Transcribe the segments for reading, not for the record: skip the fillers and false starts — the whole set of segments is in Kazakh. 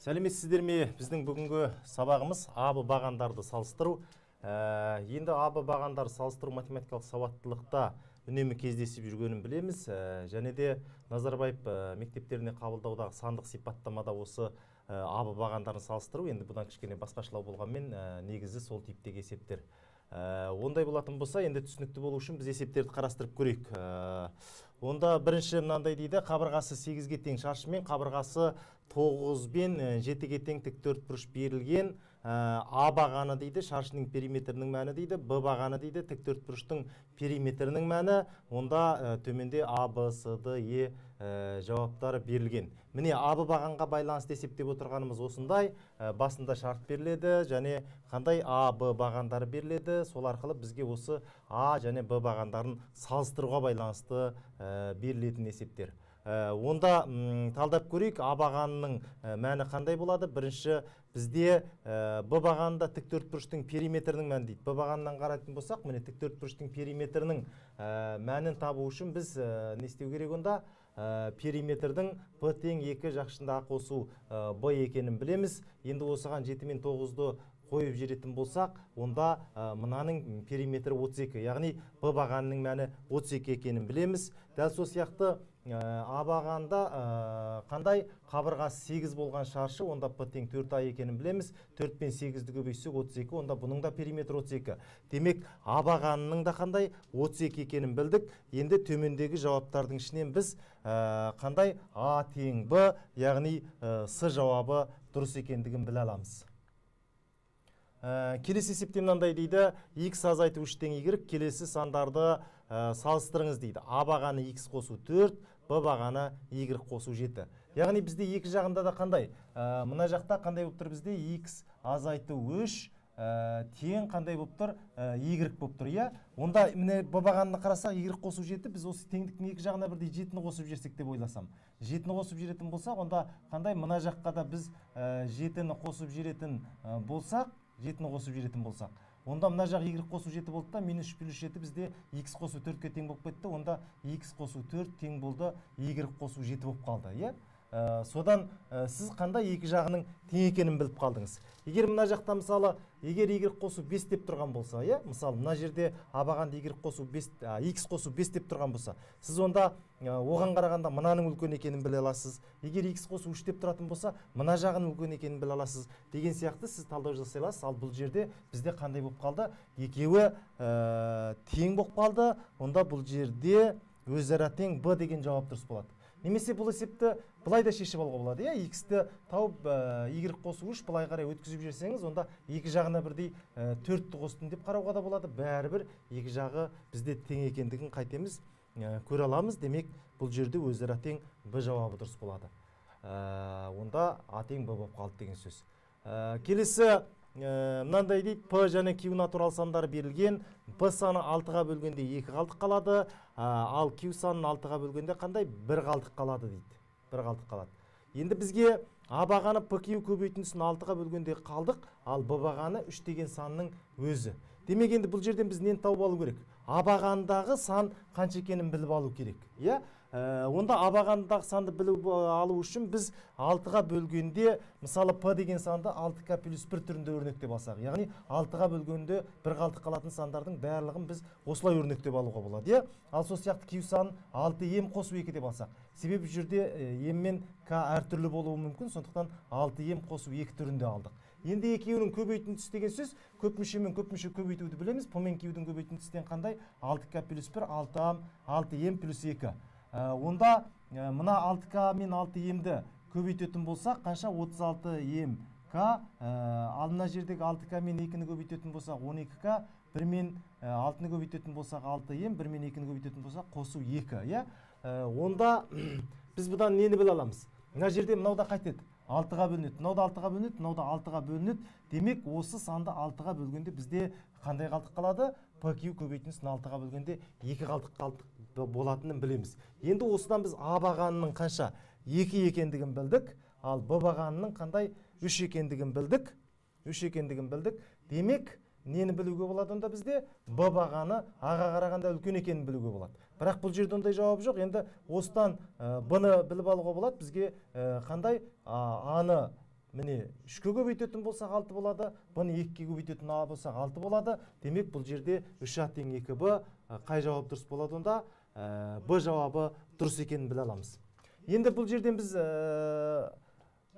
Сәлеметсіздер ме? Біздің бүгінгі сабағымыз АБ бағандарды салыстыру. Енді АБ бағандарды салыстыру математикалық сауаттылықта үнемі кездесіп жүргенін білеміз. Және де Назарбаев мектептеріне қабылдаудағы сандық сипаттамада осы АБ бағандарын салыстыру енді бұдан кішкене басқашалау болғанмен, негізі сол типтегі есептер. Ондай болатын болса, енді түсінікті болу үшін біз есептерді қарастырып көрейік. Онда бірінші мынандай дейді: қабырғасы 8-ге тең шаршы мен қабырғасы 9 бен 7-ге тең тік төрт бұрыш берілген. А бағаны дейді, шаршының периметрінің мәні дейді, Б бағаны дейді, тік төрт бұрыштың периметрінің мәні. Онда төменде А, Б, С, Д, Е жауаптары берілген. Міне, А, Б бағанға байланысты есептеп отырғанымыз осындай. Басында шарт беріледі және қандай А, Б бағандары беріледі. Сол арқылы бізге осы А және Б бағандарын салыстыруға байланысты берілетін есептер. Онда талдап көрейік, А бағанының мәні қандай болады? Бірінші бізде Б бағанында тік төрт бұрыштың периметрінің мәні дейді. Б бағанынан қарайтын болсақ, міне, тік төрт бұрыштың периметрінің мәнін табу үшін біз не істеу керек онда? Периметрдің П тең 2 жақшында А қосу Б екенін білеміз. Енді осыған 7 мен 9-ды қойып жіберетін болсақ, онда мынаның периметрі 32, яғни Б бағанының мәні 32 екенін білеміз. Дәл сол сияқты А бағанда қандай қабырғасы 8 болған шаршы, онда П тең 4 А екенін білеміз. 4 пен 8-ді көбейтсек, 32, онда бұның да периметрі 32. Демек, А бағанының да қандай 32 екенін білдік. Енді төмендегі жауаптардың ішінен біз қандай А тең Б, яғни С жауабы дұрыс екендігін біле аламыз. Келесі есепте мынандай дейді: x азайту 3 тең y, келесі сандарды салыстырыңыз дейді. А бағаны x қосу 4, Б бағаны y қосу 7. Яғни бізде екі жағында да қандай? Мына жақта қандай болып тұр бізде? X азайту 3 тең қандай болып тұр? Y болып тұр, иә. Онда міне, Б бағанына қарасақ, y қосу 7, біз осы теңдіктің екі жағына бірдей жетіні қосып жіберсек деп ойласам. Жетіні қосып жіберетін болсақ, онда қандай мына жаққа да біз жетіні қосып жіберетін болсақ, жетіні қосып жіберетін болсақ, онда мына жақ y қосу 7 болды да, минус 3 плюс 7 бізде x қосу 4-ке тең болып кетті. Онда x қосу 4 тең болды y қосу 7 болып қалды, иә. Содан сіз қандай екі жағының тең екенін біліп қалдыңыз. Егер мына жақта, мысалы, егер y қосу 5 деп тұрған болса, иә, мысалы, мына жерде а бағанды y қосу 5, x қосу 5 деп тұрған болса, сіз онда оған қарағанда мынаның үлкен екенін біле аласыз. Егер x қосу 3 деп тұратын болса, мына жағының үлкен екенін біле аласыз деген сияқты сіз талдау жасай аласыз. Ал бұл жерде бізде қандай болып қалды? Екеуі тең болып қалды. Онда бұл жерде өзара тең Б деген жауап дұрыс болады. Немесе бұл есепті былай да шешіп алуға болады, иә: x-ті тауып, y қосу 3 былай қарай өткізіп жіберсеңіз, онда екі жағына бірдей төртті қостым деп қарауға да болады. Бәрібір екі жағы бізде тең екендігін қайтеміз, көре аламыз. Демек, бұл жерде өзара тең Б жауабы дұрыс болады. Онда А тең Б болып қалды деген сөз. Келесі мынандай дейді: П және Q натурал сандары берілген. П саны алтыға бөлгенде екі қалдық қалады, ал Q санын алтыға бөлгенде қандай бір қалдық қалады дейді, бір қалдық қалады. Енді бізге А бағаны PQ көбейтіндісін алтыға бөлгенде қалдық, ал Б бағаны үш деген санның өзі. Демек, енді бұл жерден біз нені тауып алу керек? А бағандағы сан қанша екенін біліп алу керек, иә. Онда А бағандағы санды біліп алу үшін біз алтыға бөлгенде, мысалы, П деген санды 6К плюс 1 түрінде өрнектеп алсақ, яғни алтыға бөлгенде бір қалдық қалатын сандардың барлығын біз осылай өрнектеп алуға болады, иә. Ал сол сияқты Q санын 6 м қосу 2 деп алсақ, себебі бұл жерде м мен к әртүрлі болуы мүмкін, сондықтан 6 м қосу 2 түрінде алдық. Енді екеуінің көбейтіндісі деген сөз, көп мүше мен көп мүше көбейтуді білеміз. П мен Q-дің көбейтіндісі тең қандай? 6К плюс 1, 6 м, 6 м плюс 2. Онда мына 6К мен 6 м-ді көбейтетін болсақ, қанша? 36 м к. Ал мына жердегі 6К мен 2-ні көбейтетін болсақ, 12К, 1 мен 6-ны көбейтетін болсақ, 6 м, 1 мен 2-ні көбейтетін болсақ, қосу 2, иә. Онда біз бұдан нені біле аламыз? Мына жерде мынау да қайтеді? Алтыға бөлінеді. Мынау да алтыға бөлінеді, мынау да алтыға бөлінеді. Демек, осы санды алтыға бөлгенде бізде қандай қалдық қалады? PQ көбейтіндісін алтыға бөлгенде екі қалдық қалдық болатынын білеміз. Енді осыдан біз А бағанының қанша? Екі екендігін білдік, ал Б бағанының қандай? Үш екендігін білдік, үш екендігін білдік. Демек, нені білуге болады онда бізде? Б бағаны А-ға қарағанда үлкен екенін білуге болады. Бірақ бұл жерде ондай жауап жоқ. Енді осыдан Б-ны біліп алуға болады бізге қандай? Аны Міне, 3-ке көбейтетін болсақ 6 болады, Б-ны 2-ке көбейтетін болсақ 6 болады. Демек, бұл жерде 3А тең 2Б, қай жауап дұрыс болады онда? Б жауабы дұрыс екенін біле аламыз. Енді бұл жерден біз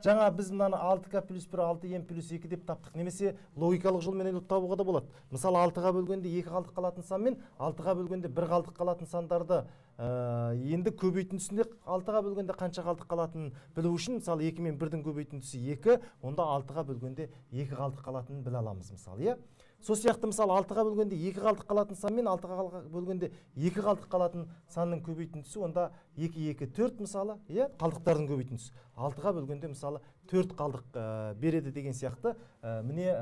жаңа біз мынаны 6К плюс 1, 6М плюс 2 деп таптық. Немесе логикалық жолмен ойлап табуға да болады. Мысалы, 6-ға бөлгенде 2 қалдық қалатын сан мен 6-ға бөлгенде 1 қалдық қалатын сандарды енді көбейтіндісінде 6-ға бөлгенде қанша қалдық қалатынын білу үшін, мысалы, 2 мен 1-дің көбейтіндісі 2, онда 6-ға бөлгенде 2 қалдық қалатынын біле аламыз, мысалы, иә. Сол сияқты, мысалы, 6-ға бөлгенде 2 қалдық қалатын сан мен 6-ға бөлгенде 2 қалдық қалатын санның көбейтіндісі онда 2, 2, 4, мысалы, иә, қалдықтардың көбейтіндісі. 6-ға бөлгенде, мысалы, 4 қалдық береді деген сияқты, міне,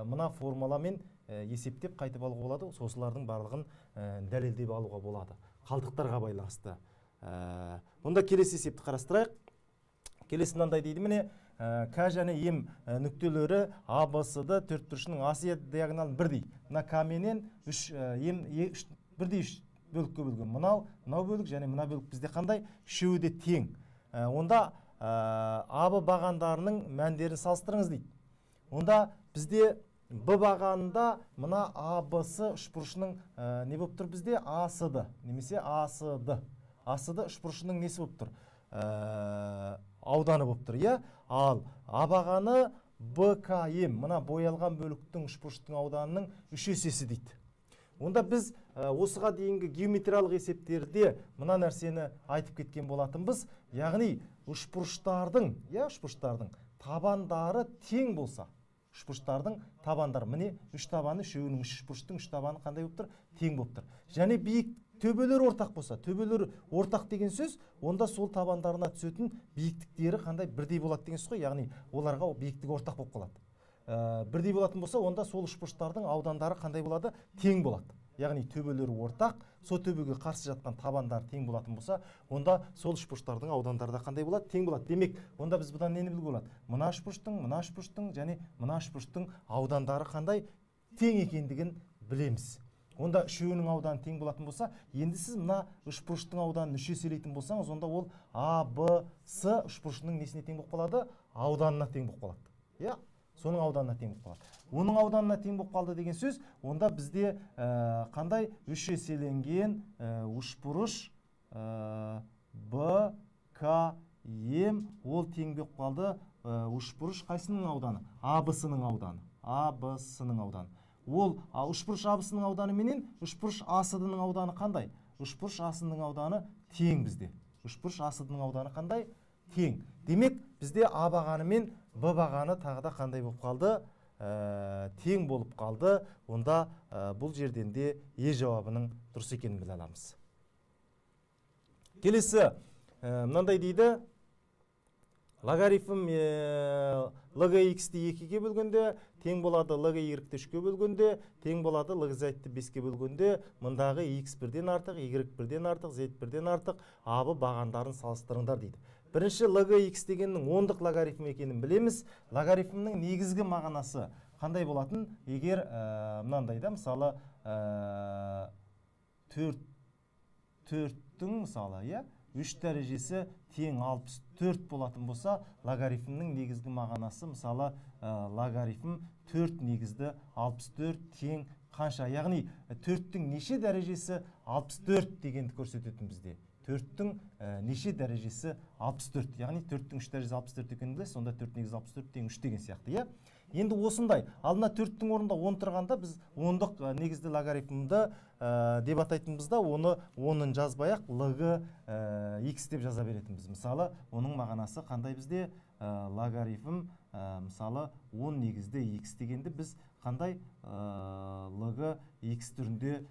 мына формуламен есептеп қайтып алуға болады, осылардың барлығын дәлелдеп алуға болады қалдықтарға байланысты. Онда келесі есепті қарастырайық. Келесі мынандай дейді, міне, К және М нүктелері А, Б, С, Д төртбұрышының АС диагоналын бірдей. Мына К менен 3, М, үш, бірдей үш бөлікке бөлген. Мынау, мынау бөлік және мына бөлік бізде қандай? Үшеуі де тең. Онда А, Б бағандарының мәндерін салыстырыңыз дейді. Онда бізде Б бағанында мына А, Б, С үшбұрышының не болып тұр бізде? А, С, Д немесе А, С, Д. А, С, Д үшбұрышының несі болып тұр? Ауданы болып тұр, иә? Ал А бағаны Б, К, М, мына боялған бөліктің үшбұрыштың ауданының үш есесі дейді. Онда біз осыға дейінгі геометриялық есептерде мына нәрсені айтып кеткен болатынбыз. Яғни үшбұрыштардың, иә, үшбұрыштардың табандары тең болса, үшбұрыштардың табандары, міне, үш табаны, үшеуінің, үш үшбұрыштың үш табаны қандай болып тұр? Тең болып тұр. Және биік төбелері ортақ болса, төбелері ортақ деген сөз, онда сол табандарына түсетін биіктіктері қандай? Бірдей болады деген сөз ғой, яғни оларға биіктігі ортақ болып қалады. Бірдей болатын болса, онда сол үшбұрыштардың аудандары қандай болады? Тең болады. Яғни төбелері ортақ, сол төбеге қарсы жатқан табандары тең болатын болса, онда сол үшбұрыштардың аудандары да қандай болады? Тең болады. Демек, онда біз бұдан нені білуге болады? Мына үшбұрыштың, мына үшбұрыштың және мына үшбұрыштың аудандары қандай? Тең екендігін білеміз. Онда үшеуінің ауданы тең болатын болса, енді сіз мына үшбұрыштың ауданын үш еселейтін болсаңыз, онда ол А, Б, С үшбұрышының несіне тең болып қалады? Ауданына тең болып қалады. Иә, соның ауданына тең болып қалады. Оның ауданына тең болып қалды деген сөз, онда бізде қандай үш еселенген үшбұрыш Б, К, М ол тең болып қалды үшбұрыш қайсының ауданы? А, Б, С-ның ауданы. А, Б, С-ның ауданы. Ол үшбұрыш А, Б, С-ның ауданы менен үшбұрыш А, С, Д-ның ауданы қандай? Үшбұрыш А, С-ның ауданы тең бізде. Үшбұрыш А, С, Д-ның ауданы қандай? Тең. Демек, бізде А бағаны мен Б бағаны тағы да қандай болып қалды? Тең болып қалды. Онда бұл жерден де Е жауабының дұрыс екенін біле аламыз. Келесі мынандай дейді. Логарифм лг x-ті 2-ге бөлгенде тең болады лг y-ті 3-ке бөлгенде тең болады лг z-ті 5-ке бөлгенде, мындағы x бірден артық, y бірден артық, z бірден артық а б бағандарын салыстырыңдар дейді. Бірінші лг x дегеннің ондық логарифм екенін білеміз. Логарифмнің негізгі мағынасы қандай болатын? Егер мынандай да, мысалы, төрттің, мысалы, иә, үш дәрежесі тең 64 болатын болса, логарифмнің негізгі мағынасы, мысалы, логарифм 4 негізді 64 тең қанша? Яғни төрттің неше дәрежесі 64 дегенді көрсететін бізде. Төрттің неше дәрежесі 64, яғни төрттің үш дәрежесі 64 екенін білесіз, сонда 4 негізі 64 тең 3 деген сияқты, иә. Енді осындай, ал мына төрттің орнында 10 тұрғанда біз ондық негізді логарифмді деп атайтынбыз да, оны онын жазбай ақ лг x деп жаза беретінбіз. Мысалы, оның мағынасы қандай бізде? Логарифм мысалы, 10 негізді x дегенді біз қандай лг x түрінде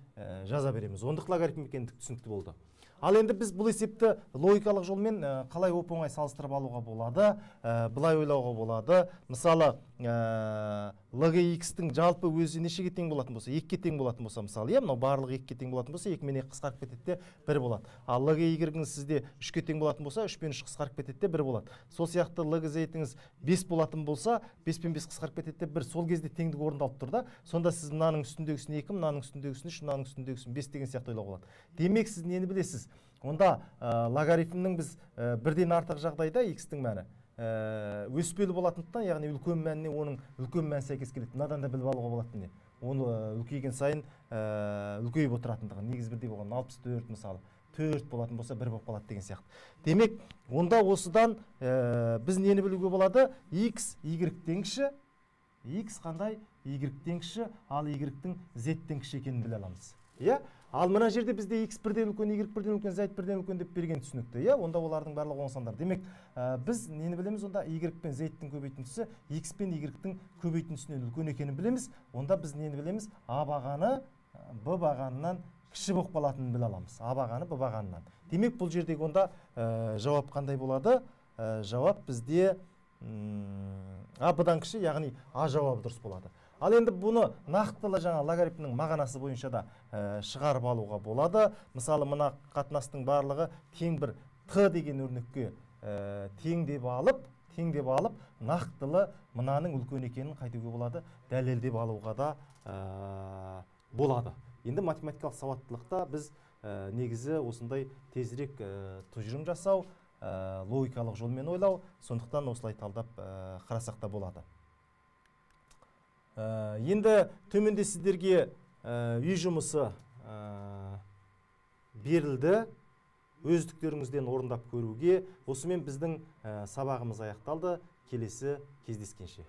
жаза береміз. Ондық логарифм екендігі түсінікті болды. Ал енді біз бұл есепті логикалық жолмен қалай оп оңай салыстырып алуға болады? Былай ойлауға болады. Мысалы, лг x-тің жалпы өзі нешеге тең болатын болса, екіге тең болатын болса, мысалы, иә, мынау барлығы екіге тең болатын болса, екі мен екі қысқарып кетеді де, бір болады. Ал лг y сізде үшке тең болатын болса, үш пен үш қысқарып кетеді де, бір болады. Сол сияқты лг z-іңіз бес болатын болса, бес пен бес қысқарып кетеді де, бір. Сол кезде теңдік орындалып тұр да. Сонда сіз мынаның үстіндегісін екі, мынаның үстіндегісін үш, мынаның үстіндегісін бес деген сияқты ойлауға болады. Демек, сіз нені білесіз? Онда логарифмнің біз бірден артық жағдайда x-тің мәні Өспелі болатындықтан, яғни үлкен мәніне оның үлкен мәні сәйкес келеді. Мынадан да біліп алуға болады міне. Оны үлкейген сайын үлкейіп отыратындығы. Негізі бірдей болған 64 мысалы, 4 болатын болса 1 болып қалады деген сияқты. Демек, онда осыдан біз нені білуге болады? X y-тен кіші, X қандай? Y-тен кіші, ал y-тің z-тен кіші екенін біле аламыз. Иә? Ал мына жерде бізде x бірден үлкен, y бірден үлкен, z бірден үлкен деп берген түсінікті. Иә? Онда олардың барлығы оң сандар. Демек, біз нені білеміз онда? Y пен z-тің көбейтіндісі x пен y-тің көбейтіндісінен үлкен екенін білеміз. Онда біз нені білеміз? А бағаны б бағанынан кіші болып қалатынын біле аламыз. А бағаны б бағанынан. Демек, бұл жердегі онда жауап қандай болады? Жауап бізде а б-дан кіші, яғни а жауабы дұрыс болады. Ал енді бұны нақтылы жаңа логарифмнің мағынасы бойынша да шығарып алуға болады. Мысалы, мына қатынастың барлығы тең бір т деген өрнекке тең деп алып, тең деп алып, нақтылы мынаның үлкен екенін қайтуге болады, дәлелдеп алуға да болады. Енді математикалық сауаттылықта біз негізі осындай тезірек тұжырым жасау, логикалық жолмен ойлау, сондықтан осылай талдап қарасақ та болады. Енді төменде сіздерге үй жұмысы берілді, өздіктеріңізден орындап көруге. Осымен біздің сабағымыз аяқталды. Келесі кездескенше.